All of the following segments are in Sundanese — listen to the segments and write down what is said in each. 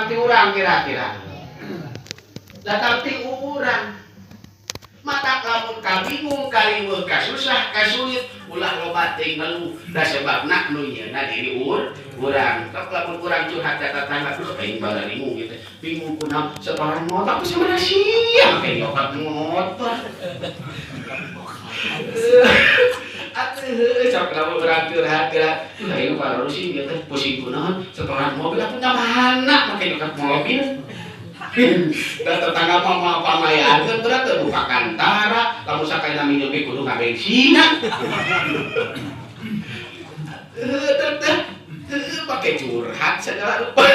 Datang ti urang kira-kira? Datang ti urang. Maka lamun kabingung, kariweuh, kasusah, kasulit, ulah loba teuing ngeluh, da sebabna nu nyieunna diri urang. Tok lamun urang curhat ka tetangga, "Duh, aing balaringung gitu. Bingung kunaon setoran motor aku sebenarnya sia make nyokot motor." Atuh heueuh, sok lamun urang curhat geura, "Duh, aing pararusing ieu teh, pusing kunaon setoran mobil atuh mana make nyokot mobil." Da tetangga mah moal pamayakeun, berat teu buka kantara, lamun sakali minjem ge kudu ngabensinan. Heueuh teh heueuh, pake curhat segala rupa.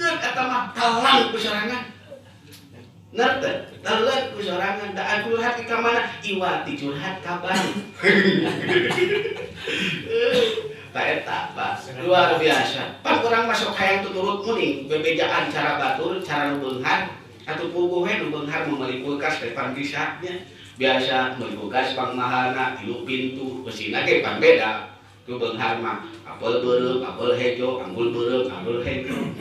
Keun eta mah telan ku sorangan. Ngerti? Telan ku sorangan, da curhat ka mana? Iwati curhat ka bank. Ta eta, Pak, luar biasa. Pan urang masuk hayang tuturut muning bebejaan cara batur, cara nu beunghar, atuh puguh we nu beunghar meuli kulkas teh pan bisa nya. Biasa meuli kulkas pang mahalna 3 pintu, eusina ge pan beda. Nu beunghar mah apel beureum, apel hejo, anggur beureum, anggur hejo.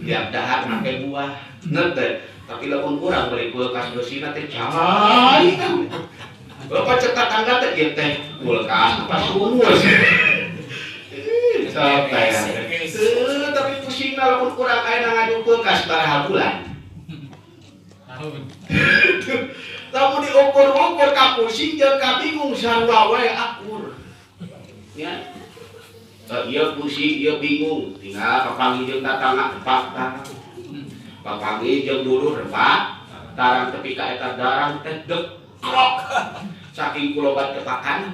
Tiap dahar make buah. Ngerti? Tapi lamun urang meuli kulkas eusina teh cai. Bapak cek tetangga teh ieu teh kulkas apa sumur? Sok teh. Tapi pusing lamun urang ayeuna ngadu kulkas baraha bulan? Tahun. Lamun diukur-ukur ka pusing jeung ka bingung sarua wae akur. Ya. Ieu pusing, ieu bingung, tinggal papanggih jeung tatangga repak tarang. Papanggih jeung dulur repak tarang, tepi ka eta darang teh dekrok. Saking kulobat kepakan.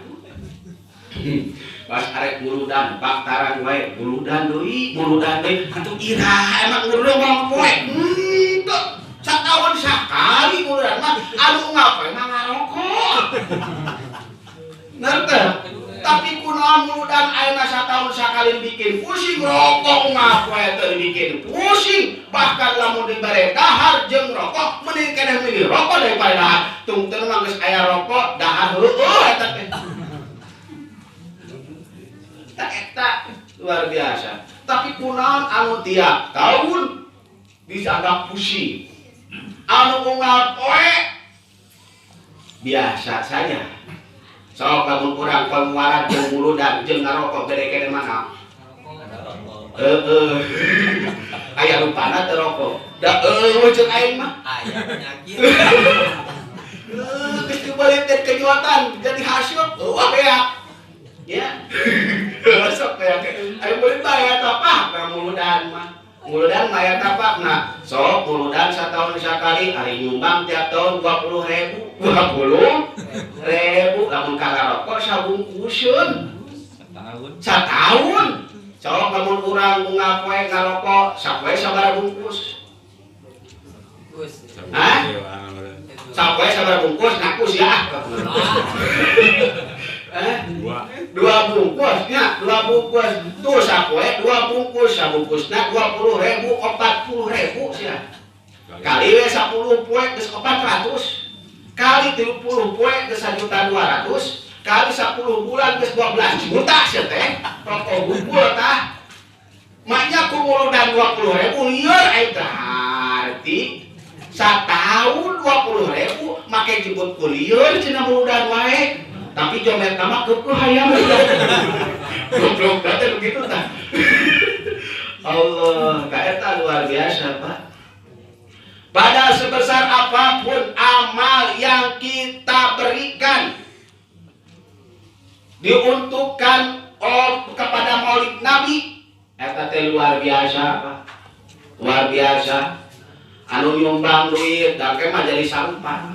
Pas arek muludan, pak tarang wae, muludan deui, muludan deui. Atuh iraha emang muludan moal poe? Henteu. Sataun sakali muludan mah, anu ngapoe mah ngarokok. Ngerti? Tapi kunaon muludan ayeuna sataun sakali bikin pusing, rokok ngapoe teu dibikin pusing. Bahkan lamun dibere dahar jeung rokok mending keneh milih rokok daripada dahar. Tungtun mah geus aya rokok, dahar heueuh eta teh. Tak eta luar biasa. Tapi kunaon anu tiap tahun dianggap pusing? Anu unggal poe biasa saja. Sok lamun urang pengeluaran jeung muludan jeung ngarokok gede keneh mana? Heeh. Aya rupana teu rokok? Da eueuh ceuk aing mah. Aya penyakit. Heuh, geus dibalik dari kejuatan jadi hasut. Eueuh beak. Ya. Sok beak. Ayo beli bayar apa? Nah, muludan mah. Muludan mah aya tapak. Nah, sok muludan satahun sakali, ari nyumbang tiap tahun 20.000. 20.000 lamun ka rokok sabungkuseun. Setahun. Satahun. Sok lamun urang unggal poe ngarokok, sapoe sabaraha bungkus? Gus. Hah? Sapoe sabaraha bungkus? Ngaku sia. Eh? Dua. Dua bungkus nya, dua bungkus. Tuh sapoe dua bungkus, sabungkusna 20.000, 40.000 sia. Kali we 10 poe geus 400. Kali 30 poe geus 1.200.000, kali 10 bulan geus 12 juta sia teh. Rokok bungkul tah. Maknya ku muludan 20.000 lieur aing teh harti. Satahun 20.000 make jemput ku lieur cenah muludan wae. Tapi jomet mah keukeut hayang. Goblok teh begitu tah. Allah, ka eta luar biasa, Pak. Pada sebesar apapun amal yang kita berikan diuntukkan kepada Maulid Nabi, eta teh luar biasa, Pak. Luar biasa. Anu nyumbang duit, da mah jadi sarupa.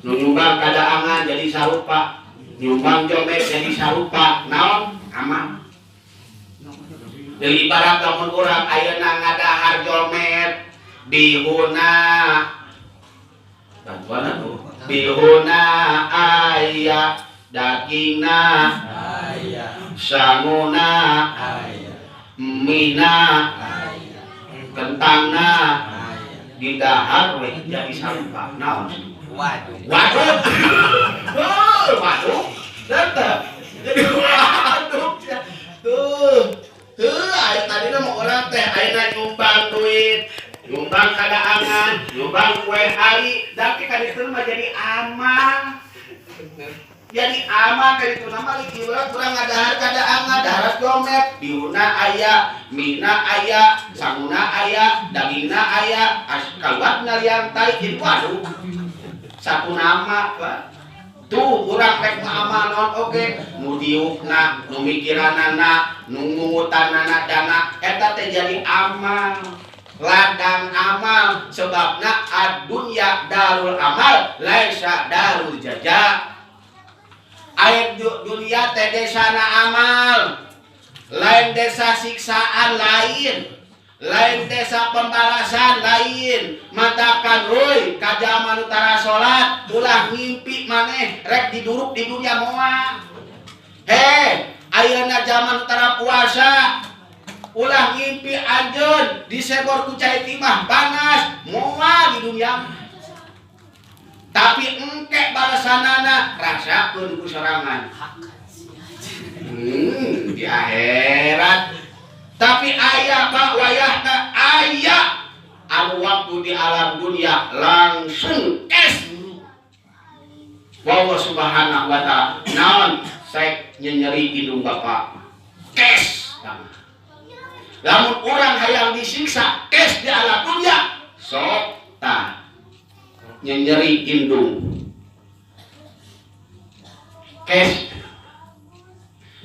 Nu nyumbang kadaangan jadi sarupa. Nyumbang jomet jadi sarupa. Naon? Amal. Jadi ibarat lamun urang ayeuna ngadahar jomet bihuna, bantuan atuh, bihuna aya, dagingna Aya. Sanguna Aya. mina Aya. Kentangna Aya. Didahar we jadi sampah naon? Waduh. Waduh. Oh, waduh. Tetep jadi waduh tuh. Tuh, aya tadi mah urang teh ayeuna nyumbang duit. Nyumbang kadaangan, nyumbang kue hari, dan ka ditu mah jadi amal. Jadi amal ka ditu mah ibarat urang ngadahar kadaangan, dahar domet, bihunna aya, mina aya, sanguna aya, dagingna aya, kaluatna liang tai, jadi waduh. Satu nama, Pak. Tuh urang rek amal naon oge, nu diukna, nu mikiranana, nu mungutanana dana, eta teh jadi amal. Ladang amal, sebabna ad-dunya darul amal, laisa darul jaza. Ayat dunia teh desana amal, lain desa siksaan lain, lain desa pembalasan lain. Matakan woi ka jalma nu tara salat, ulah ngimpi maneh rek diduruk di dunia moal. Heh, ayeuna zaman tara puasa, ulah ngimpi anjeun disebor ku cai timah panas, moal di dunia. Tapi engke balasanana rasakeun ku sorangan. Di akhirat. Tapi aya Pak wayahna aya anu waktu di alam dunia langsung es. Wallahu subhanahu wa ta'ala naon sek nyenyeri hidung bapak. Kes. Lamun urang hayang disiksa kes di alam dunia sok tah nyenyeri indung. Kes.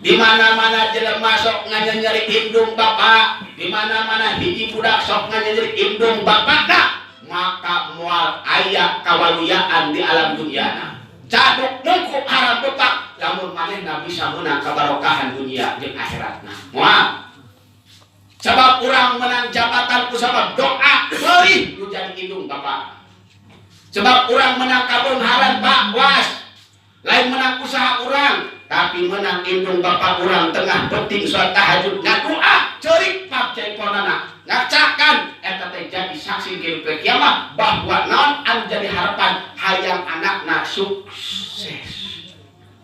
Di mana-mana jelema sok nganyenyeri indung bapak, di mana-mana hiji budak sok nganyenyeri indung bapakna, maka moal aya kawaluyaan di alam dunia. Caduk mungkup haram bapak, lamun manehna bisa meunang kabarokahan dunia jeung akhiratna. Moal. Sebab urang menang jabatan ku sabab doa meurih nu jadi indung bapak. Sebab urang menang kabeungharan Pak was. Lain menang usaha urang, tapi menang indung bapak urang tengah penting sholat tahajud ngadoa ceurik pap caiponana ngacakan eta teh jadi saksi kehidupan kiamat bahwa naon anu jadi harapan hayang anakna sukses.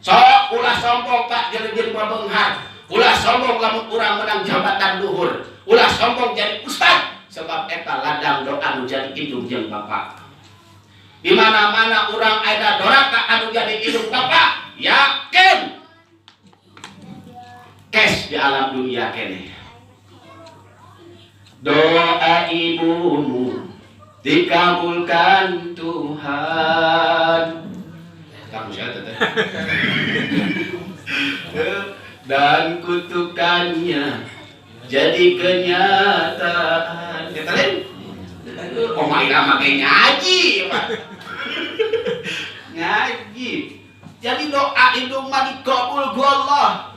Sok ulah sombong Pak jadi beunghar, ulah sombong lamun urang menang jabatan luhur, ulah sombong jadi ustad sebab eta ladang doa anu jadi indung jeung bapak. Di mana-mana urang ada doraka anu jadi indung bapak, yakin kes di alam dunia kene. Doa ibumu dikabulkan Tuhan. Kamu siapa teteh? Dan kutukannya jadi kenyataan. Kita lain. Oh my God, makanya ngaji, Pak. Ngaji. Jadi doa indung mah dikabul ku Allah.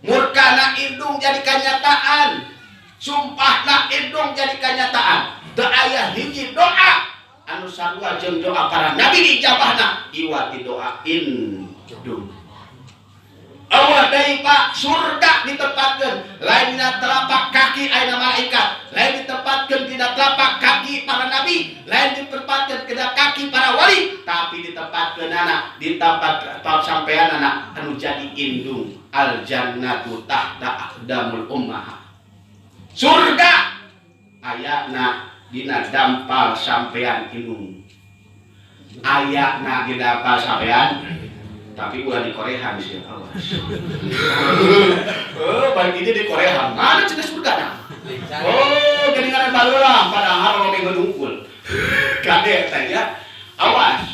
Murkana indung jadi kenyataan. Sumpahna indung jadi kenyataan. Teu aya hiji doa anu sarua jeung doa para nabi diijabahna iwati doa indung. Allah deui Pak, surga ditempatkeun lain dina telapak kaki ayeuna malaikat, lain ditempatkeun dina telapak kaki para nabi, lain ditempatkeun dina kaki para wali, tapi ditempatkeun anak di tempat sampean anak anu jadi indung. Al jannatu tahta aqdamul ummahat. Surga ayana dina dampal sampean indung. Ayana di dampal sampean, tapi ulah di Korean sih, awas. Oh, balik ini di Korean. Mana cenah surga nah? Oh, geuningan baheula padahal lobe ngeunungkul. Kade teh ya. Awas.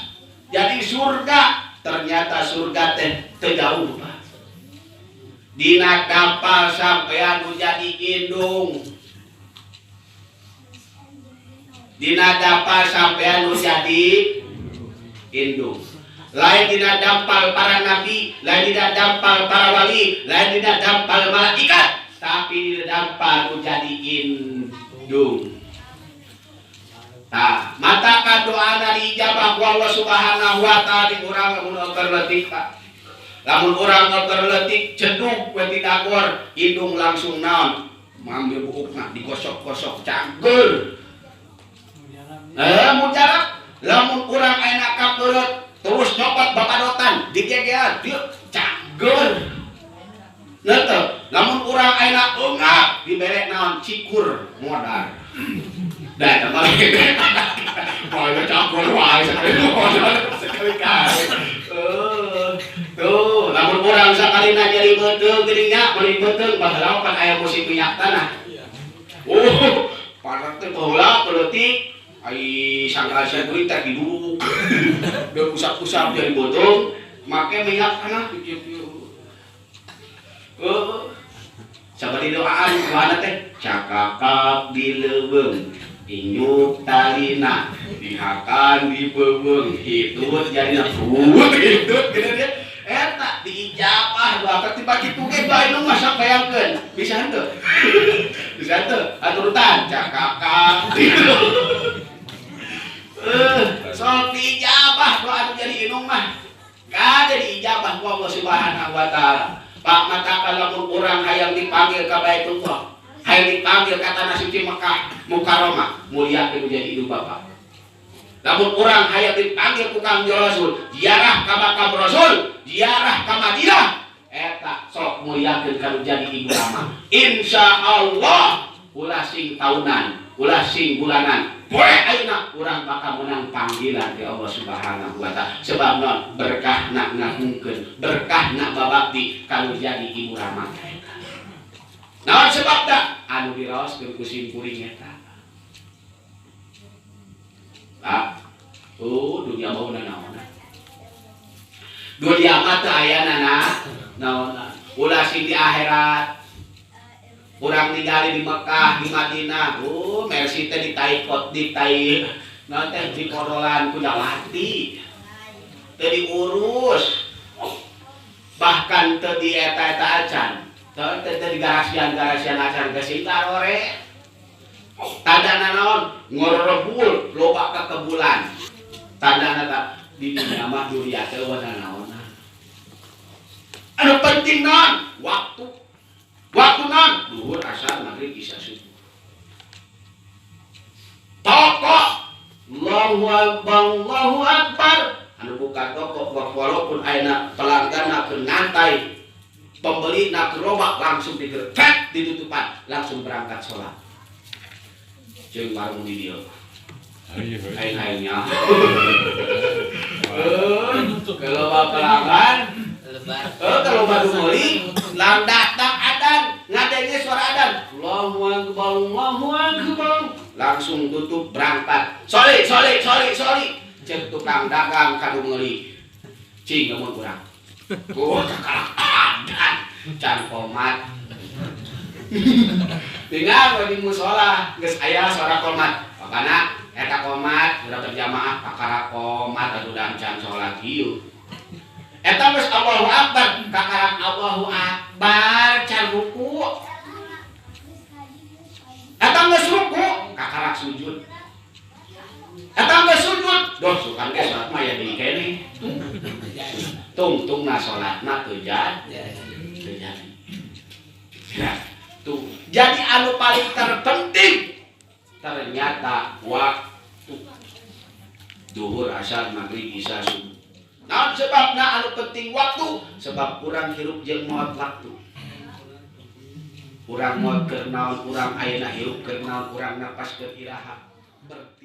Jadi surga ternyata surga teh teu jauh, Pak. Dina dampal sampean nu jadi indung. Dina dampal sampean nu jadi indung. Lain dina dampal para nabi, lain dina dampal para wali, lain dina dampal malaikat, tapi dina dampal nu jadi indung. Tah, mata doana diijabah ku Allah Subhanahu wa taala di urang lamun keur leutik, Pak. Lamun urang keur leutik ceduk we ti dagor, indung langsung naon? Ngambil buukna digosok-gosok cageur. Mujarab. Lamun urang ayeuna kapeureut terus nyopot bapadotan digegean dieu cageur. Neuteuk, lamun urang ayeuna eungap dibere naon cikur modar. Dah, tambah lagi. Mau campur wae sekali sekali-kali. Tuh, lamun urang sakalina nyeri beuteung geuning nya, meuli beuteung baheula kan aya musim minyak tanah. Oh, parak teh baheula leutik ai sangkal kuring teh diduduk. Da usap-usap jadi beuteung, make minyak tanah kieu-kieu. Sabari doaan doana teh cakakak di leuweung inyuk talina dihakan di beuweung hitut jadi put hitut geuning dia eta diijabah doa teh tiba kitu ge doa nu masa bayangkeun bisa henteu bisa henteu aturutan cakakak sok diijabah doa anu jadi inung mah kada diijabah ku Allah Subhanahu wa taala. Pak mata lamun urang hayang dipanggil ka Baitullah, hayang dipanggil ka tanah suci Mekah Mukarramah, muliakeun jadi ibu bapak. Lamun urang hayang dipanggil ku Kangjeng Rasul, ziarah ka makam Rasul, ziarah ka Madinah, eta sok muliakeun ka jadi ibu rama. Insyaallah ulah sing tahunan, ulah sing bulanan. Poe ayeuna urang bakal menang panggilan di Allah Subhanahu wa taala. Sebab non berkah nak ngagungkeun, berkah nak babakti kalau jadi ibu rama. Naon sebabna? Anu diraoskeun ku sim kuring eta. Ah, oh dunia mah naon. Dunia mah teu aya naon. Ulah sing di akhirat. Urang ningali di Mekah, di Madinah, oh Mercy teh ditaikot, ditai naon teh diporolan ku dawati. Teu diurus. Bahkan teu di eta-eta acan. Teu teu di garasian-garasian acan geus garore. Tandana naon? Ngorebul loba kekebulan. Tandana ta di dunia mah dunia teh eueuh naonan. Anu penting naon? Waktu. Waktu non, duhur, asar, maghrib, isya, subuh. Toko, Allahu Akbar, Allahu Akbar. Anu buka toko, walaupun ayeuna pelanggan nak ngantai, pembeli nak gerobak langsung digerek, ditutupan, langsung berangkat sholat. Jeung warung di dieu. Aing-aingnya. Kalau pelanggan, kalau baru beli, lang datang adan, ngadengnya suara adan. Allahu Akbar, Allahu Akbar. Langsung tutup berangkat. Soli, soli, soli, soli. Cek tukang dagang kadu meuli. Cing lamun kurang. Oh, cakalah adan. Can komat. Tinggal di musola geus aya suara komat. Makana eta komat udah berjamaah kakara komat atuh dan can salat ieu. Eta geus Allahu Akbar, kakarak Allahu Akbar can ruku. Eta geus ruku, kakarak sujud. Eta geus sujud, doh sukan ge salat mah ya deui keneh. Tungtungna salatna teu jadi. Teu jadi. Ya, tuh. Jadi anu paling terpenting ternyata waktu. Duhur, asar, maghrib, isya, subuh. Naon sebabna anu penting waktu? Sebab kurang hirup jeung maot waktu. Urang maot keur naon, urang ayeuna hirup keur naon, urang napas keur iraha. Berkah